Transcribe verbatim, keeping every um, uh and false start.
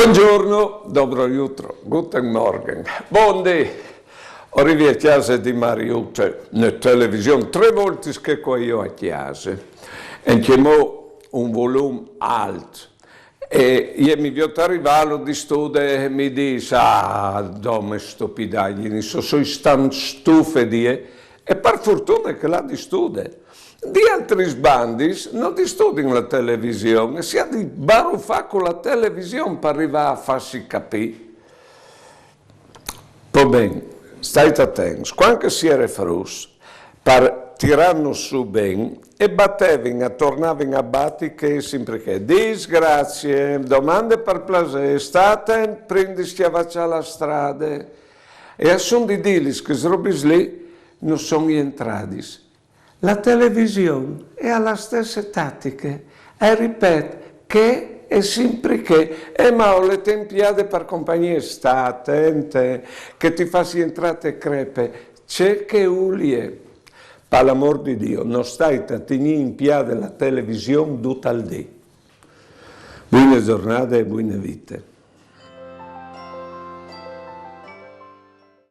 Bongiorno, dobro jutro, guten Morgen. Bundì. O rivi a cjase di Mariute, ne television, trê voltis che o ai jo a cjase. E ancjemò un volum alt. E jê mi viôt a rivâ, lu distude, mi dîs: "Ah, dome stupidagjinis, o soi tant stufe di jê." E par fortune che la distude. Di altris bandis no distudin la television, e si à di barufâ cu la television par rivâ a fâsi capî. Po ben, stait atents, cuant che si jere fruts, par tirânus sù ben, e batevin, a tornavin a bati chê e simpri chê: "Disgracie, domande par plasê, sta atent prin di scjavaçâ la strade." E a son di dîlis che chês robis li no son jentradis. La television e à la stesse tatiche, e ripet chê e simpri chê: "Eh, ma o le ten impiade par compagnie." Sta atente, che ti fâs jentrâ te crepe ce che e vûl jê. Par l'amôr di Diu, no stait a tignî impiade la television dut il dì. Buine zornade e buine vite.